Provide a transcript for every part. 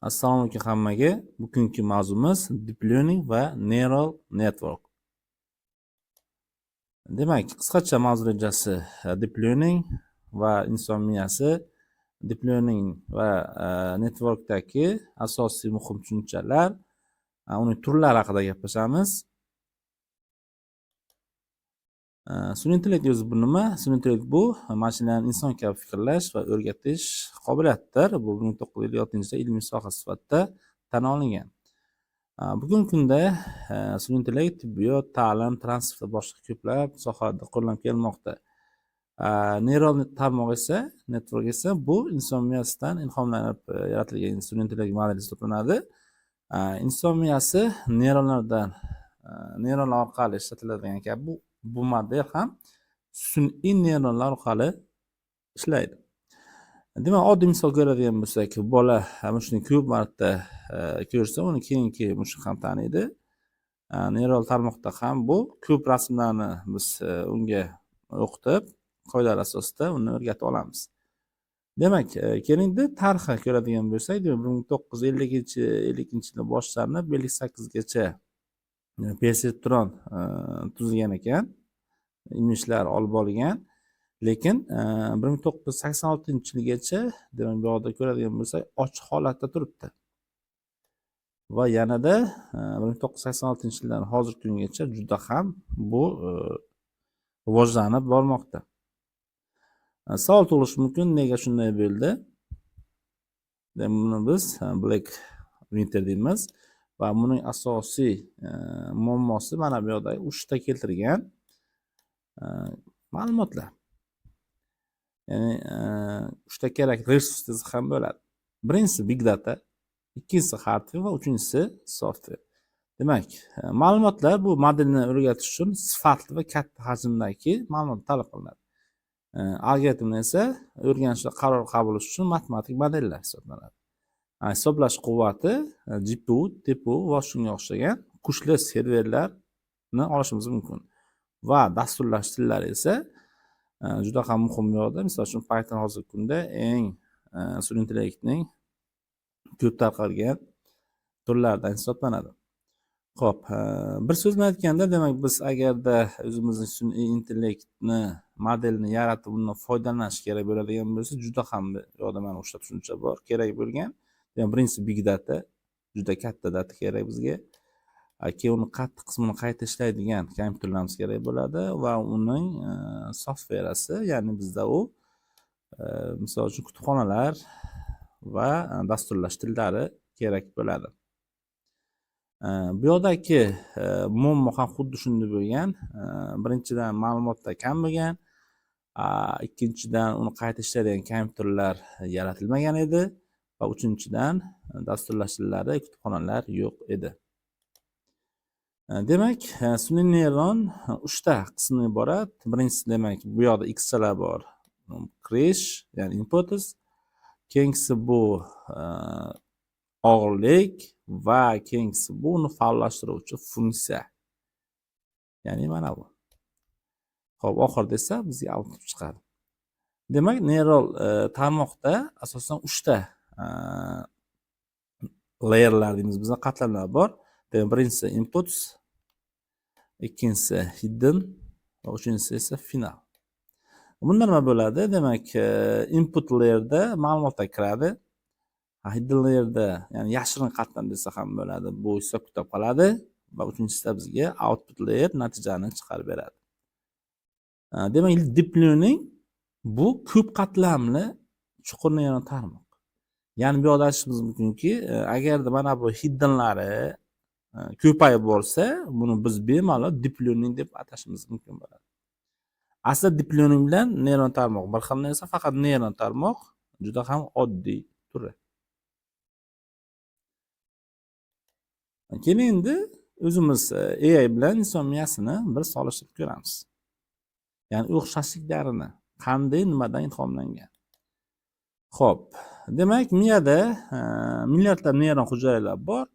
Assalomu alaykum hammaga. Bugungi mavzumiz deep learning va neural network. Demak, qisqacha mavzu rejasi: deep learning va inson miyasi, deep learning va networkdagi asosiy muhim tushunchalar, uning turlari haqida gaplashamiz. Sun'iy intellekt o'zi bu nima? Sun'iy intellekt bu mashinalarni inson kabi fikrlash va o'rgatish qobiliyatidir. Bu 1956-yilda ilmiy soha sifatida tan olingan. Bugungi kunda sun'iy intellekt tibbiyot, ta'lim, transport va boshqa ko'plab sohalarda qo'llanib kelmoqda. Neyron tarmoq esa, network esa bu inson miyasidan ilhomlanib yaratilgan sun'iy intellekt modeli hisoblanadi. Inson miyasi neyronlardan, neyronlar orqali ishlatiladigan kabi bu model ham sun'iy neyronlar orqali ishlaydi. Demak, oddiy misol ko'radigan bo'lsak, bola mushukni ko'p marta ko'rsa, uni keyingi mushuk ham taniydi. Neyron tarmoqda ham bu ko'p rasmlarni biz unga o'qitib, qoidalar asosida uni o'rgata olamiz. Demak, keling, tarixi ko'radigan bo'lsak, demak, 1950, 52-yilda boshlanib, 58gacha perceptron tuzilgan ekan, ilmiy ishlar olib borilgan. Lekin 1986-yilgacha, demak, bu yoqda ko'radigan bo'lsak, ochiq holatda turibdi. Va yanada 1986-yildan hozirgi kungacha juda ham bu rivojlanib bormoqda. Savol tug'ilishi mumkin, nega shunday bo'ldi? Demak, buni biz Black Winter deymiz va buning asosiy muammosi mana bu yoqdagi uchta keltirgan ma'lumotlar. Ya'ni uchta kerak resurs desa ham bo'ladi. Birinchisi big data, ikkinchisi hardware va uchinchisi software. Demak, ma'lumotlar bu modelni o'rgatish uchun sifatli va katta hajmdagi ma'lumot talab qilinadi. Algoritmni esa o'rganish va qaror qabul qilish uchun matematik modellar hisoblanadi. Hisoblash quvvati GPU, TPU va shunga o'xshagan kuchli serverlarni olishimiz mumkin. Va dasturlash tillari esa juda ham muhim bu yoqda. Misol uchun, Python hozirgi kunda eng sun'iy intellektning ko'p tarqalgan turlaridan hisoblanadi. Xo'p, bir so'z bilan aytganda, demak, biz agarda o'zimizni sun'iy intellektni modelini yaratib, undan foydalanish kerak bo'ladigan bo'lsa, juda ham bu yoqda mana uchta tushuncha bor kerak bo'lgan. Demak, birinchisi big data, juda katta data kerak bizga. Keyin uni qattiq qismini qayta ishlaydigan kompyuterlarimiz kerak bo'ladi va uning softverasi, ya'ni bizda u misol uchun kutubxonalar va dasturlash tillari kerak bo'ladi. Bu yoqdagi muammo ham xuddi shunday bo'lgan. Birinchidan, ma'lumotlar kam bo'lgan, ikkinchidan, uni qayta ishlaydigan kompyuterlar yaratilmagan edi va uchinchidan, dasturlash tillari, kutubxonalar yo'q edi. Demak, sun'iy neyron uchta qismdan iborat. Birinchisi, demak, bu yoqda xchalar bor. Kirish, ya'ni inputs. Keyingisi bu og'irlik va keyingisi bu uni faollashtiruvchi funksiya. Ya'ni mana bu. Xo'p, oxirida esa bizga output chiqadi. Demak, neyron tarmoqda asosan uchta layerlar deymiz, bizda qatlamlar bor. Demak, birinchisi inputs, ikkinchisi hidden va uchinchisi esa final. Bunda nima bo'ladi? Demak, input layerda ma'lumotlar kiradi. Hidden layerda, ya'ni yashirin qatlam desa ham bo'ladi, bu hisob kitob qiladi va uchinchisida bizga output layer natijani chiqarib beradi. Demak, deep learning bu ko'p qatlamli chuqur neyron tarmoq. Ya'ni bu yoqda aytishimiz mumkinki, agarda mana bu hiddenlari ko'payib borsa, buni biz bemalol deep learning deb atashimiz mumkin bo'ladi. Aslida deep learning bilan neyron tarmoq bir xil narsa, faqat neyron tarmoq juda ham oddiy turi. Keyin endi o'zimiz AI bilan inson miyasini bir solishtirib ko'ramiz. Ya'ni o'xshashliklarini, qanday, nimadan ilhomlangan. Xo'p, demak, miyada milliardlab neyron hujayralar bor.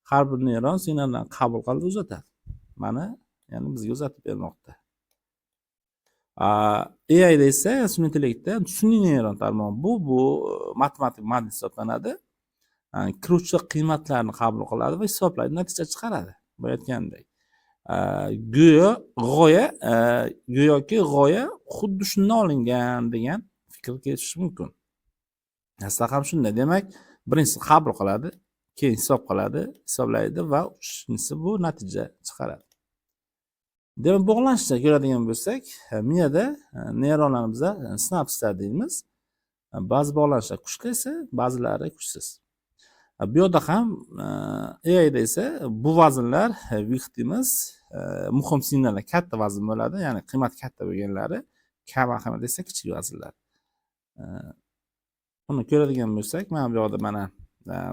Har bir neyron signallarni qabul qilib uzatadi. Mana, ya'ni bizga uzatib bermoqda. AIda esa, sun'iy intellektda sun'iy neyron tarmoq bu matematik model hisoblanadi. Kiruvchi qiymatlarni qabul qiladi va hisoblaydi, natija chiqaradi. Boya aytgandek. Go'yo g'oya, go'yoki g'oya xuddi shundan olingan degan fikr kelishi mumkin. Aslida ham shunday. Demak, birinchisi qabul qiladi, keyin hisob qiladi, hisoblaydi va uchinchisi bu natija chiqaradi. Demak, bog'lanishni ko'radigan bo'lsak, miyada neyronlarni biza sinapslar deymiz. Ba'zi bog'lanishlar kuchli esa, ba'zilari kuchsiz. Bu yoqda ham AIda esa bu vaznlar weight deymiz, muhim signallar katta vazn bo'ladi, ya'ni qiymati katta bo'lganlari, kam ahamiyat esa kichik vaznlar. Buni ko'radigan bo'lsak, mana bu yoqda mana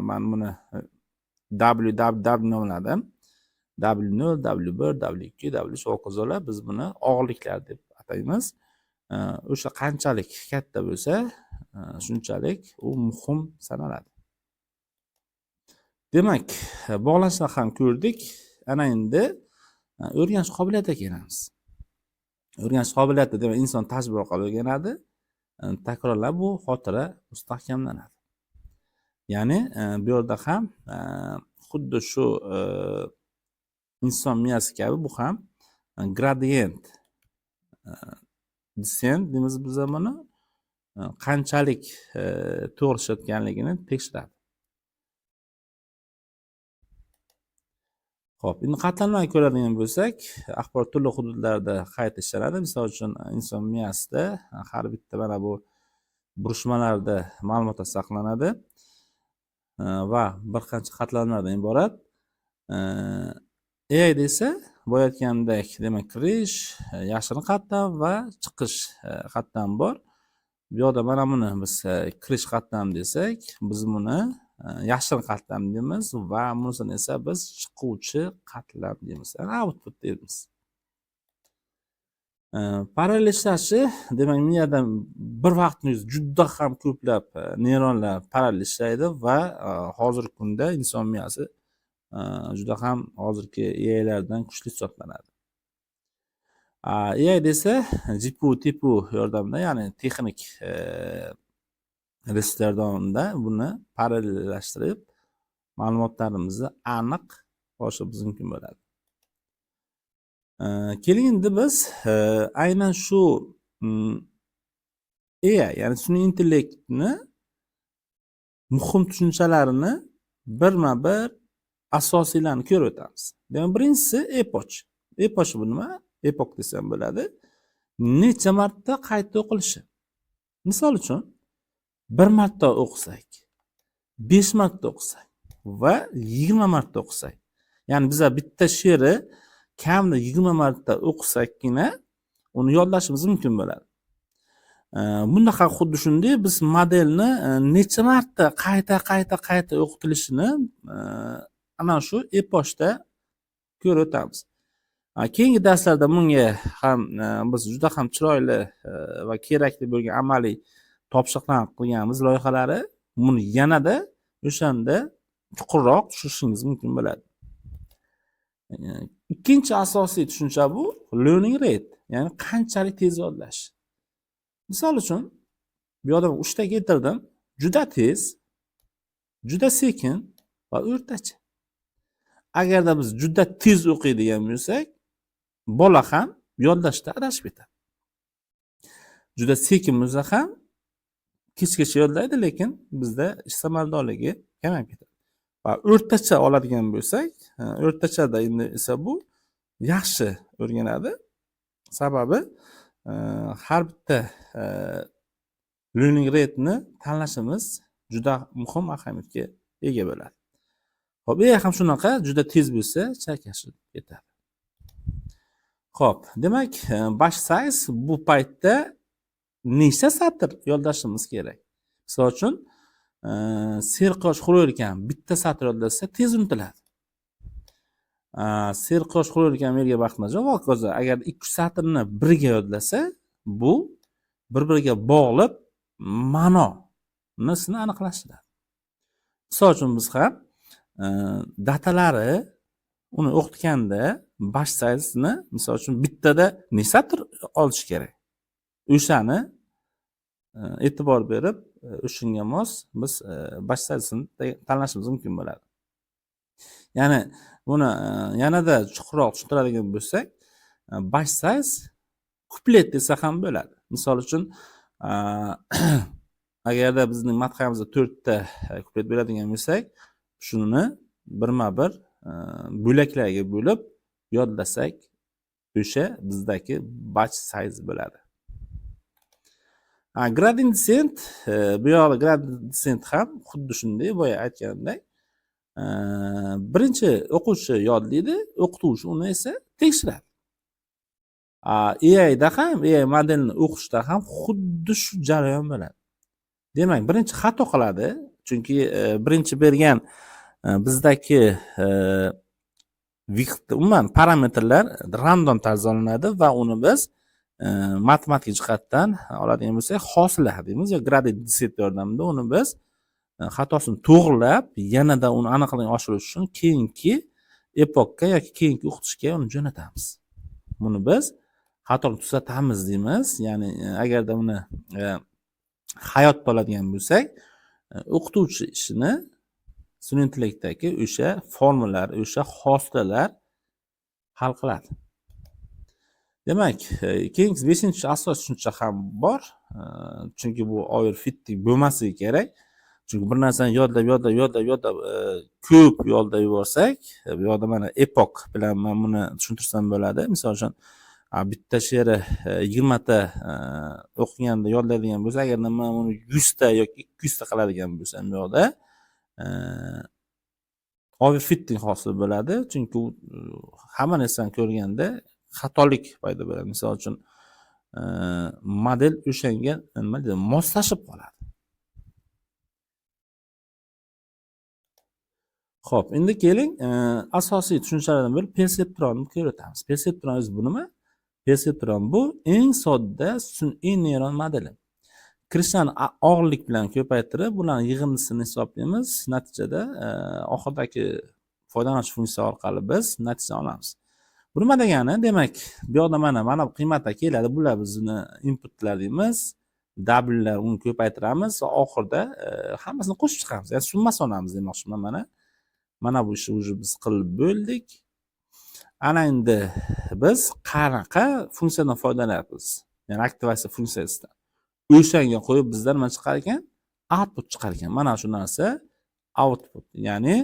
man buni WWW nomladim. W0, W1, W2, W3 hokazolar, biz buni og'irliklar deb ataymiz. O'sha qanchalik katta bo'lsa, shunchalik u muhim sanaladi. Demak, bog'lanishni ham ko'rdik. Ana endi o'rganish qobiliyatiga kelamiz. O'rganish qobiliyati, demak, inson tajriba orqali o'rganadi. Takrorlab bu xotira mustahkamlanadi. Ya'ni bu yerda ham xuddi shu inson miyasi kabi bu ham gradient descent deymiz biza buni, qanchalik to'g'ri ishlayotganligini tekshiradi. Xo'p, endi qatlamlarni ko'radigan bo'lsak, axborot turli hududlarda qayta ishlanadi. Misol uchun, inson miyasida har bitta mana bu burishmalarda ma'lumotlar saqlanadi va bir qancha qatlamlardan iborat. AI esa boya aytgandek, demak, kirish, yashirin qatlam va chiqish qatlam bor. Bu yoqda mana buni biz kirish qatlam desak, biz buni yashirin qatlam deymiz va bunisini esa biz chiquvchi qatlam deymiz, ya'ni output deymiz. Parallel ishlashi, demak, miyadan bir vaqtni o'zida juda ham ko'plab neyronlar parallel ishlaydi va hozirgi kunda inson miyasi juda ham hozirgi AIlardan kuchli hisoblanadi. AI desa GPU, TPU yordamida, ya'ni texnik resurslar yordamida buni parallellashtirib, ma'lumotlarimizni aniq olishimiz mumkin bo'ladi. Keling, endi biz aynan shu AI, ya'ni sun'iy intellektni muhim tushunchalarini birma-bir asosiylarini ko'rib o'tamiz. Demak, birinchisi epoch. Epoch bu nima? Epoch desam bo'ladi. Necha marta qayta o'qilishi. Misol uchun, bir marta o'qisak, 5 marta o'qisak va 20 marta o'qisak. Ya'ni biza bitta she'ri kamida 20 marta o'qisakkina uni yodlashimiz mumkin bo'ladi. Bunda ham xuddi shunday biz modelni necha marta qayta qayta qayta o'qitilishini ana shu epochda ko'rib o'tamiz. Keyingi darslarda bunga ham biz juda ham chiroyli va kerakli bo'lgan amaliy topshiriqlarni qilganmiz, loyihalari. Buni yanada o'shanda chuqurroq tushunishingiz mumkin bo'ladi. Ikkinchi asosiy tushuncha bu learning rate, ya'ni qanchalik tez yodlash. Misol uchun, bu yoqda uchta keltirdim. Juda tez, juda sekin va o'rtacha. Agarda biz juda tez o'qiydigan bo'lsak, bola ham yodlashda adashib ketadi. Juda sekin bo'lsa ham kechgacha yodlaydi, lekin bizda ish samaradorligi kamayib ketadi. Va o'rtacha oladigan bo'lsak, o'rtachada endi esa bu yaxshi o'rganadi. Sababi har bitta learning rate'ni tanlashimiz juda muhim ahamiyatga ega bo'ladi. Xo'p, e ham shunaqa juda tez bo'lsa chalkashib ketadi. Xo'p, demak, batch size bu paytda nechta satr yodlashimiz kerak? Misol uchun, serquyosh ekan bitta satr yodlasa tez unutiladi. Serquyosh ekan Merga Baxtmajon va hokazo, agar ikki uch satrni birga yodlasa, bu bir biriga bog'lab ma'nonisini aniqlashtiradi. Misol uchun, biz ham datalari uni o'qitganda batch size'ni, misol uchun, bittada necha satr olish kerak, o'shani E'tibor berib, o'shanga mos biz batch size'ini tanlashimiz mumkin bo'ladi. Ya'ni buni yanada chuqurroq tushuntiradigan bo'lsak, batch size kuplet desa ham bo'ladi. Misol uchun, agarda bizning madhiyamizda to'rtta kuplet bo'ladigan bo'lsak, shuni birma bir bo'laklarga bo'lib yodlasak, o'sha bizdagi batch size bo'ladi. Gradient descent, bu yoqda gradient descent ham xuddi shunday, boya aytganimdek, birinchi o'quvchi yodlaydi, o'qituvchi uni esa tekshiradi. AIda ham, AI modelini o'qishda ham xuddi shu jarayon bo'ladi. Demak, birinchi xato qiladi, chunki birinchi bergan bizdagi umuman parametrlar random tarzda olinadi va uni biz matematik jihatdan oladigan bo'lsak, hosila deymiz yo gradient descent yordamida uni biz xatosini to'g'irlab, yanada uni aniqligini oshirish uchun keyingi epochga yoki keyingi o'qitishga uni jo'natamiz. Buni biz xatoni tuzatamiz deymiz. Ya'ni agarda uni hayotda oladigan bo'lsak, o'qituvchi ishini sun'iy intellektdagi o'sha formulalar, o'sha hosilalar hal qiladi. Demak, keyingisi, beshinchi asosiy tushuncha ham bor, chunki bu overfitting bo'lmasligi kerak, chunki bir narsani yodlab, yodlab, yodlab, yodlab, ko'p yodlab yuborsak, bu yoqda mana epoch bilan man buni tushuntirsam bo'ladi. Misol uchun, bitta she'ri 20 ta o'qiganda yodlaydigan bo'lsa, agarda man uni 100 ta yoki 200 ta qiladigan bo'lsam, bu yoqda overfitting hosil bo'ladi, chunki u hamma narsani ko'rganda xatolik paydo bo'ladi. Misol uchun, model o'shanga, nima deydi, moslashib qoladi. Ho'p, endi keling, asosiy tushunchalardan biri perseptronni ko'rib o'tamiz. Perseptron o'zi bu nima? Perseptron bu eng sodda sun'iy neyron modeli. Kirishlarni og'irlik bilan ko'paytirib, bularni yig'indisini hisoblaymiz. Natijada oxiridagi foydalanuvchi funksiya orqali biz natija olamiz. Bu nima degani? Demak, bu yoqda mana bu qiymatlar keladi. Bular bizni inputlar deymiz. Wlar, uni ko'paytiramiz va oxirida hammasini qo'shib chiqamiz, ya'ni summasini olamiz demoqchiman. Mana bu ishni уже biz qilib bo'ldik. Ana endi biz qanaqa funksiyadan foydalanyapmiz, ya'ni aktivatsiya funksiyasidan. O'shanga qo'yib bizdan nima chiqar ekan? Output chiqar ekan. Mana shu narsa output, ya'ni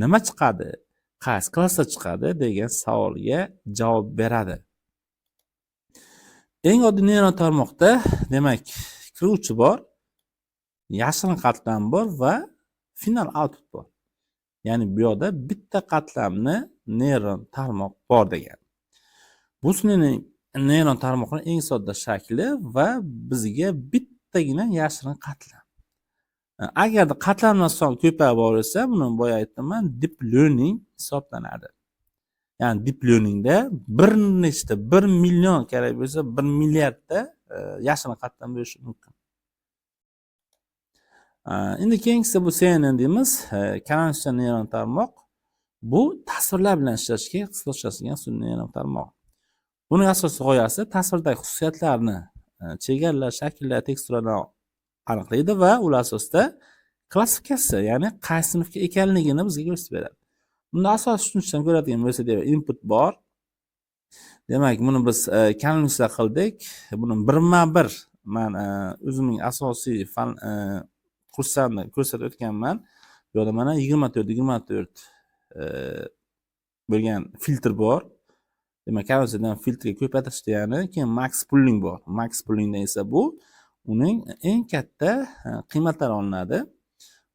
nima chiqadi, qaysi klassda chiqadi degan savolga javob beradi. Eng oddiy neyron tarmoqda, demak, kiruvchi bor, yashirin qatlam bor va final output bor. Ya'ni bu yoqda bitta qatlamni neyron tarmoq bor degan. Bu sun'iy neyron tarmoqning eng sodda shakli va bizga bittagina yashirin qatlam. Agarda qatlamlar soni ko'payib borilsa, buni boya aytdim man, deep learning hisoblanadi. Ya'ni deep learningda bir nechta, 1 million kerak bo'lsa, 1 milliardta yashirin qatlam bo'lishi mumkin. Endi keyingisi bu CNN deymiz, konvolutsiya neyron tarmoq. Bu tasvirlar bilan ishlashga ixtisoslashgan sun'iy neyron tarmoq. Buning asosiy g'oyasi tasvirdagi xususiyatlarni, chegaralar, shakllar, teksturalarni aniqlaydi va ular asosida klassifikatsiya, ya'ni qaysi sinfga ekanligini bizga ko'rsatib beradi. Bunda asosiy tushunchadan ko'radigan bo'lsak, demak, input bor. Demak, buni biz konvolutsiya qildik. Buni birma bir man o'zimning asosiy fan kurslarimda ko'rsatib o'tganman. Bu yoqda mana 24, 24 bo'lgan filtr bor. Demak, konvolutsiyadan filtrga ko'paytirish degani. Keyin max pooling bor. Max poolingda esa bu uning eng katta qiymatlari olinadi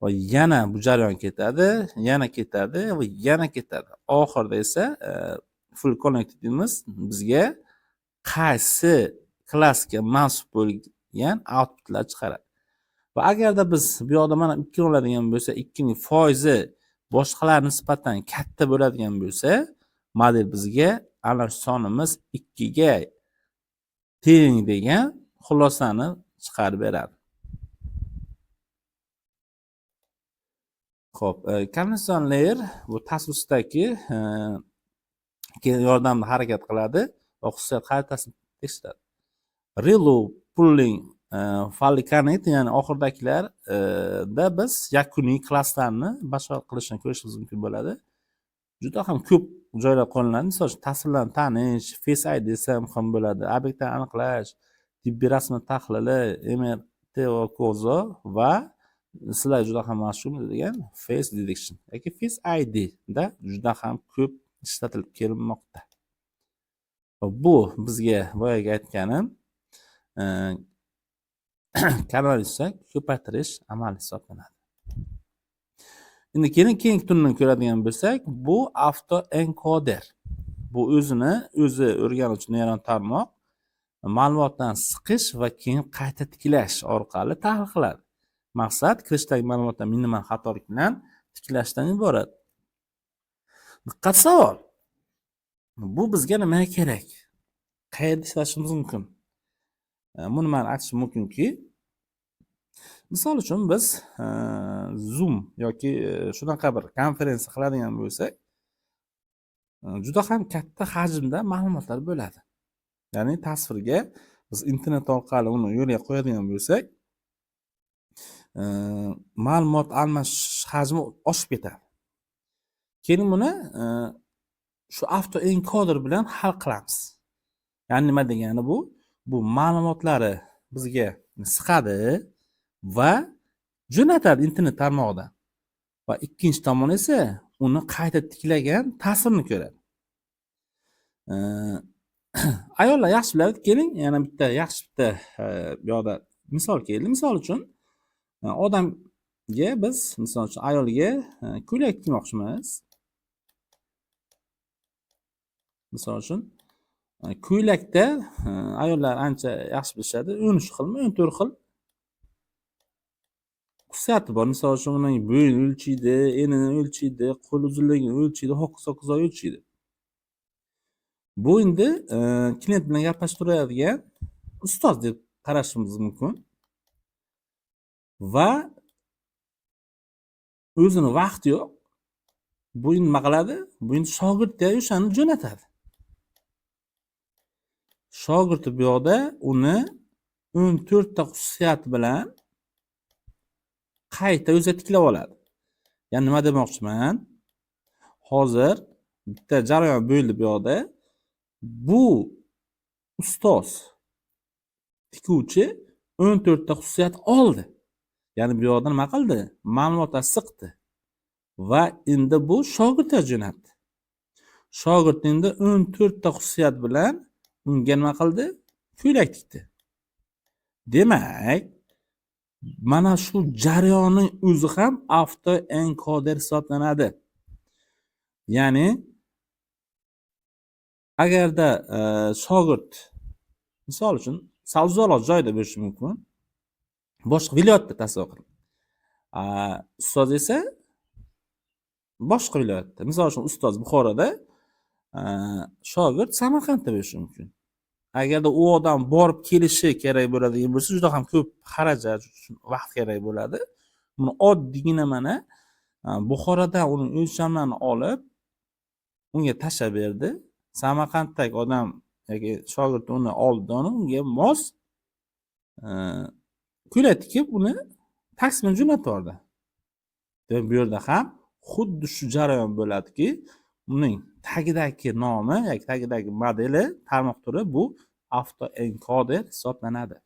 va yana bu jarayon ketadi, yana ketadi va yana ketadi. Oxirida esa full connected deymiz, bizga qaysi klassga mansub bo'lgan outputlar chiqaradi. Va agarda biz bu yoqda mana ikki oladigan bo'lsa, ikkining foizi boshqalar nisbatan katta bo'ladigan bo'lsa, model bizga ana shu sonimiz ikkiga teng degan xulosani chiqarib beradi. Ho'p, convolution layer bu tasvirsidagi yordamida harakat qiladi va xususiyat xaritasini tekshiradi. ReLU, pooling Fully Connect, ya'ni oxiridagilarda biz yakuniy klasslarni bashorat qilishini ko'rishimiz mumkin bo'ladi. Juda ham ko'p joylar qo'llaniladi. Misol uchun, tasvirlarni tanish, Face ID desa ham bo'ladi, obyektlarni aniqlash, tibbiy rasmni tahlili, MRT va kozo va sizlar juda ham mashhur degan Face Detection yoki Face ID da juda ham ko'p ishlatilib kelinmoqda. Bu bizga boyagi aytganim konvolyutsiya ko'paytirish amali hisoblanadi. Endi keling, keyingi turini ko'radigan bo'lsak, bu avto enkoder. Bu o'zini o'zi o'rganuvchi neyron tarmoq ma'lumotdan siqish va keyin qayta tiklash orqali tahlil qiladi. Maqsad kirishdagi ma'lumotdan minimal xatolik bilan tiklashdan iborat. Diqqat, savol: bu bizga nimaga kerak, qayerda ishlashimiz mumkin? Buni man aytishim mumkinki, misol uchun, biz Zoom yoki shunaqa bir konferensiya qiladigan bo'lsak, juda ham katta hajmda ma'lumotlar bo'ladi. Ya'ni tasvirga biz internet orqali uni yo'lga qo'yadigan bo'lsak, ma'lumot almashish hajmi oshib ketadi. Keyin buni shu avto enkoder bilan hal qilamiz. Ya'ni nima degani bu? Bu ma'lumotlari bizga siqadi va jo'natadi internet tarmog'idan va ikkinchi tomon esa uni qayta tiklagan tasvirni ko'radi. Ayollar yaxshi biladi. Keling, yana bitta yaxshi bitta bu yoqda misol keldi. Misol uchun, odamga biz, misol uchun, ayolga ko'ylak tikmoqchimiz. Misol uchun, ko'ylakda ayollar ancha yaxshi bilishadi, 13 xilmi, 14 xil xususiyati bor. Misol uchun, uning bo'yini o'lchaydi, enini o'lchaydi, qo'l uzunligini o'lchaydi, hokazo, hokazo o'lchaydi. Bu endi klient bilan gaplashib turadigan ustoz deb qarashimiz mumkin va o'zini vaqti yo'q. Bu endi nima qiladi? Bu endi shogirdga o'shani jo'natadi. Shogirdi bu yoqda uni 14 ta xususiyat bilan qayta o'zi tiklab oladi. Ya'ni nima demoqchiman? Hozir bitta jarayon bo'ldi bu yoqda. Bu ustoz tikuvchi 14 ta xususiyat oldi. Ya'ni bu yoqda nima qildi? Ma'lumotlar siqdi va endi bu shogirdga jo'natdi. Shogird endi 14 ta xususiyat bilan unga nima qildi? Ko'ylak tikdi. Demak, mana shu jarayonning o'zi ham avto enkoder hisoblanadi. Ya'ni agarda shogird, misol uchun, sal uzoqroq joyda bo'lishi mumkin, boshqa viloyatda, tasavvur qiling, ustoz esa boshqa viloyatda. Misol uchun, ustoz Buxoroda, shogird Samarqandda bo'lishi mumkin. Agarda u odam borib kelishi kerak bo'ladigan bo'lsa, juda ham ko'p xarajat, vaqt kerak bo'ladi. Buni oddiygina mana Buxorodan uni o'lchamlarini olib, unga tashlab berdi. Samarqanddagi odam yoki shogird uni oldi, unga mos ko'ylak tikib, uni taksi bilan jo'natib yubordi. Demak, bu yerda ham xuddi shu jarayon bo'ladiki, uning tagidagi nomi yoki tagidagi modeli, tarmoq turi bu avto enkoder hisoblanadi.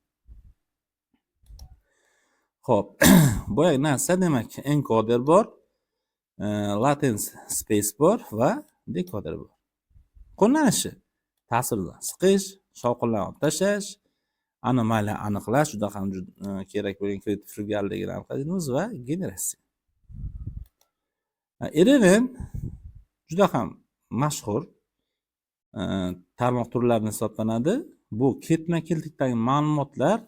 Ho'p, boyagi narsa, demak, enkoder bor, latent space bor va dekoder bor. Qo'llanishi: tasvirdan siqish, shovqinlarni olib tashlash, anomaliya aniqlash, juda ham kerak bo'lgan kredit firibgarligini aniqlaymiz va generatsiya. RNN juda ham mashhur tarmoq turlaridan hisoblanadi. Bu ketma ketlikdagi ma'lumotlar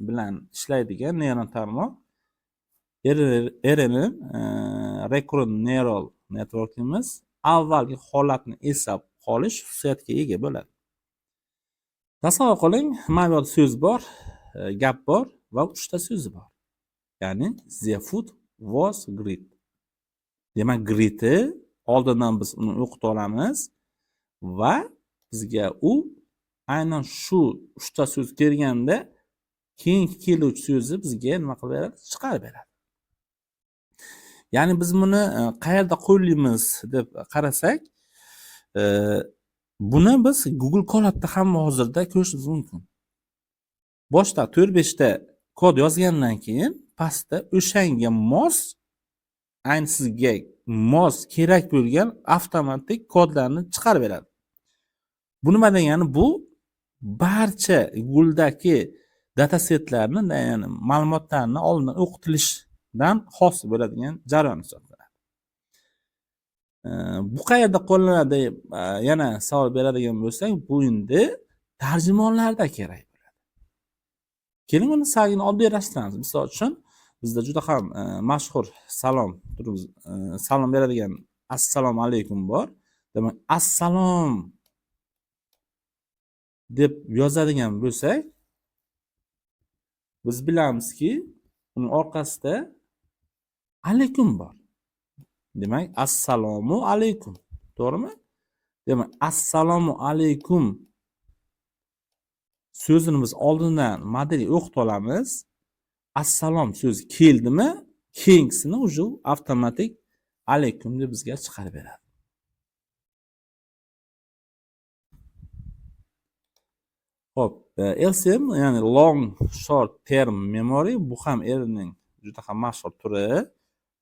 bilan ishlaydigan neyron tarmoq. RNN, Recurrent Neural Networkimiz, avvalgi holatni eslab qolish xususiyatiga ega bo'ladi. Tasavvur qiling, mana bu yerda so'z bor, gap bor va uchta so'zi bor. Ya'ni "The food was great". Demak, "great" oldindan biz uni o'qitib olamiz va bizga u aynan shu uchta so'z kelganda Keyingi keluvchi so'zni bizga nima qilib beradi? Chiqarib beradi. Ya'ni biz buni qayerda qo'llaymiz deb qarasak, buni biz Google Colab'da ham hozirda ko'rishimiz mumkin. Boshda 4-5 ta kod yozgandan keyin pastda o'shanga mos, ayni sizga mos kerak bo'lgan avtomatik kodlarni chiqarib beradi. Bu nima degani? Bu barcha Google'dagi datasetlarni, ya'ni ma'lumotlarni oldindan o'qitilishdan hosil bo'ladigan jarayon hisoblanadi. Bu qayerda qo'llanadi deb yana savol beradigan bo'lsak, bu endi tarjimonlarda kerak bo'ladi. Keling, uni salgina oddiylashtiramiz. Misol uchun, bizda juda ham mashhur salom turimiz, salom beradigan assalomu alaykum bor. Demak, assalom deb yozadigan bo'lsak, biz bilamizki, uning orqasida alaykum bor. Demak, assalomu alaykum. To'g'rimi? Demak, assalomu alaykum so'zini biz oldindan modelga o'qitib olamiz. Assalom so'zi keldimi, keyingisini уже avtomatik alaykum deb bizga chiqarib beradi. Xo'p, LSTM, ya'ni Long Short Term Memory, bu ham RNning juda ham mashhur turi,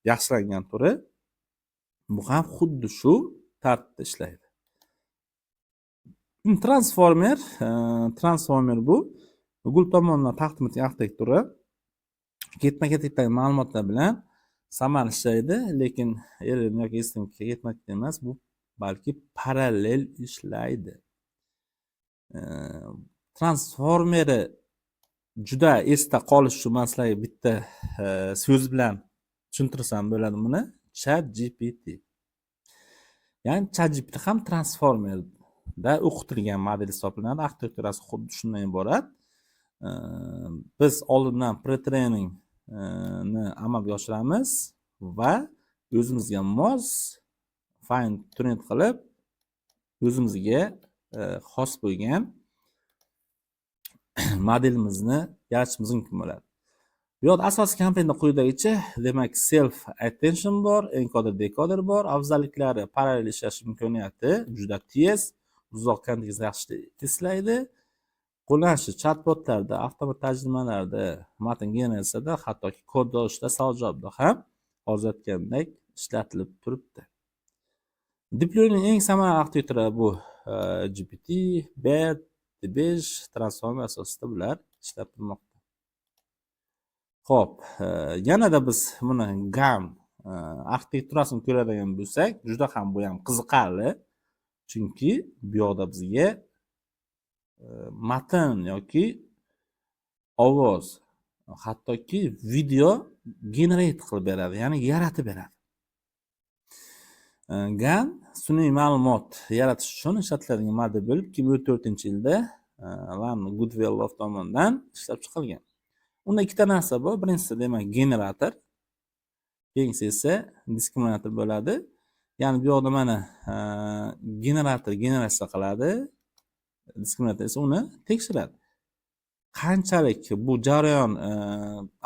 yaxshilangan turi. Bu ham xuddi shu tartibda ishlaydi. Transformer bu Google tomonidan taqdim etilgan arxitektura. Ketma-ketlikdagi ma'lumotlar bilan samarali ishlaydi, lekin RNN yoki LSTM ketma-ket emas, bu balki parallel ishlaydi. Transformeri juda esda qolish uchun man sizlarga bitta so'z bilan tushuntirsam bo'ladi buni. ChatGPT. Ya'ni ChatGPT ham transformerda o'qitilgan model hisoblanadi. Arxitekturasi xuddi shundan iborat. Biz oldindan pre-training ni amalga oshiramiz va o'zimizga mos fine tuning qilib o'zimizga xos bo'lgan modelimizni yaratishimiz mumkin bo'ladi. Bu yoqda asosiy komponentlar quyidagicha, demak, self attention bor, encoder decoder bor. Afzalliklari: parallel ishlash imkoniyati, juda tez, uzoq kontekst yaxshi eslaydi. Qo'llanishi chatbotlarda, avtomat tarjimalarda, matn generatsiyada, hattoki kod yozishda, savol javobda ham hozir aytgandek ishlatilib turibdi. Deep learning eng samarali arxitektura bu GPT, BERT, T5, transformer asosida bular ishlab turmoqda. Xo'p, yanada biz buni GAN arxitekturasini ko'radigan bo'lsak, juda ham bu ham qiziqarli. Chunki bu yoqda bizga matn yoki ovoz, hattoki video generate qilib beradi, ya'ni yaratib beradi. GAN sun'iy ma'lumot yaratish uchun ishlatiladigan model bo'lib, 2014-yilda Lan Goodfellow tomonidan ishlab chiqilgan. Unda ikkita narsa bor. Birinchisi, demak, generator, keyingisi esa diskriminator bo'ladi. Ya'ni bu yoqda mana generator generatsiya qiladi, diskriminator esa uni tekshiradi. Qanchalik bu jarayon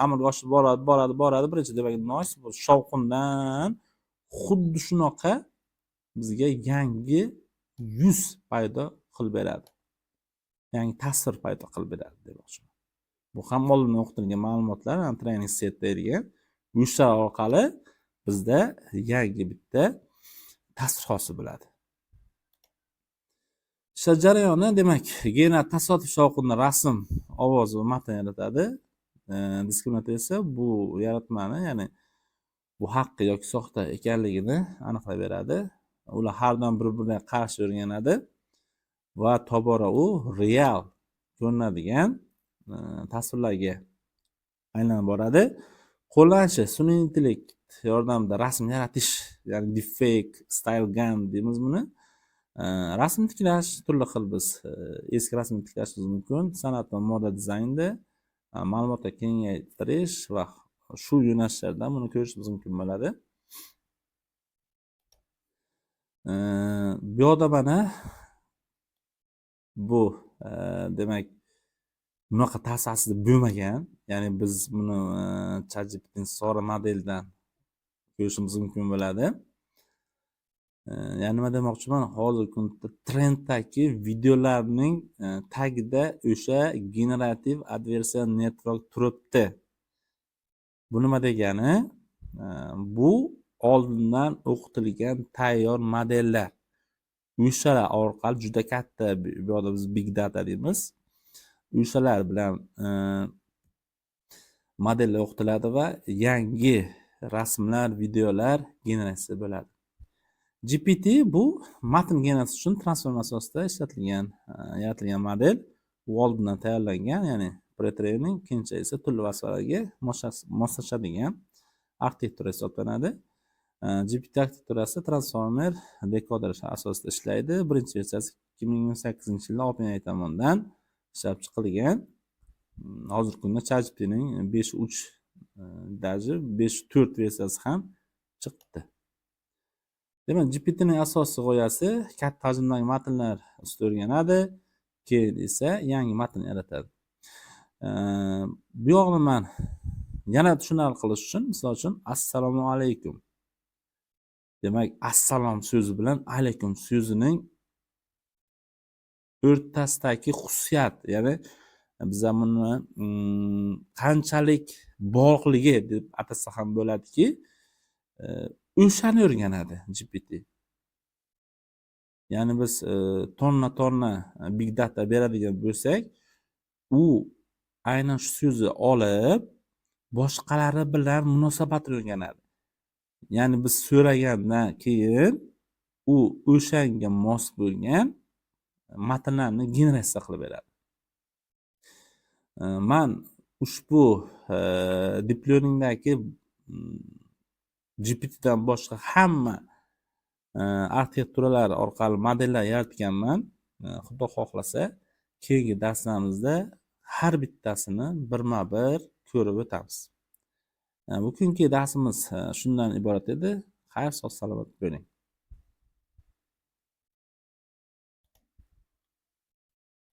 amalga oshib boradi, boradi, boradi. Birinchi, demak, noise, bu shovqindan xuddi shunaqa bizga yangi yuz paydo qilib beradi. Yangi tasvir paydo qilib beradi demoqchiman. Bu ham oldindan o'qitilgan ma'lumotlar, ya'ni training set deyilgan. O'sha orqali bizda yangi bitta tasvir hosil bo'ladi. Ishlash jarayoni, demak, generator tasodifiy shovqinda rasm, ovoz va matn yaratadi. Diskriminator esa bu yaratmani, ya'ni bu haqiqiy yoki soxta ekanligini aniqlab beradi. Ular har doim bir-biriga qarshi o'rganadi va tobora u real ko'rinadigan tasvirlarga aylanib boradi. Qo'llanishi sun'iy intellekt yordamida rasm yaratish, ya'ni deepfake, style gun deymiz buni. Rasm tiklash, turli xil biz eski rasmni tiklashimiz mumkin. San'at va moda dizaynda, ma'lumotlar kengaytirish va shu yo'nalishlarda buni ko'rishimiz mumkin bo'ladi. Bu yoqda mana bu, demak, Bunaqa ta'sir aslida bo'lmagan. Ya'ni biz buni ChatGPTning Sora modelidan ko'rishimiz mumkin bo'ladi. Ya'ni nima demoqchiman, hozirgi kunda trenddagi videolarning tagida o'sha Generative Adversarial Network turibdi. Bu nima degani? Bu oldindan o'qitilgan tayyor modellar. O'shalar orqali juda katta, bu yoqda biz big data deymiz. O'shalar bilan modellar o'qitiladi va yangi rasmlar, videolar generatsiya bo'ladi. GPT bu matn generatsiyasi uchun transformer asosida ishlatilgan, yaratilgan model. U oldindan tayyorlangan, ya'ni pre-training, keyinchalik esa turli vazifalarga moslashadigan arxitektura hisoblanadi. GPT arxitekturasi transformer dekoder asosida ishlaydi. Birinchi versiyasi 2028-yilda OpenAI tomonidan ishlab chiqilgan. Hozirgi kunda ChatGPTning 5.3, даже 5.4 versiyasi ham chiqdi. Demak, GPTning asosiy g'oyasi katta hajmdagi matnlar ustida o'rganadi, keyin esa yangi matn yaratadi. Bu yog'ini man yana tushunarli qilish uchun, misol uchun, "Assalomu alaykum". Demak, "assalom" so'zi bilan "alaykum" so'zining o'rtasidagi xususiyat, ya'ni biza buni qanchalik bog'liqligi deb atasa ham bo'ladiki, o'shani o'rganadi GPT. Ya'ni biz tonna tonna big data beradigan bo'lsak, u aynan shu so'zni olib, boshqalari bilan munosabatini o'rganadi. Ya'ni biz so'ragandan keyin u o'shanga mos bo'lgan matnlarni generatsiya qilib beradi. Man ushbu deep learningdagi GPTdan boshqa hamma arxitekturalar orqali modellar yaratganman. Xudo xohlasa, keyingi darslarimizda har bittasini birma bir ko'rib o'tamiz. Bugungi darsimiz shundan iborat edi. Xayr, sog' salomat bo'ling.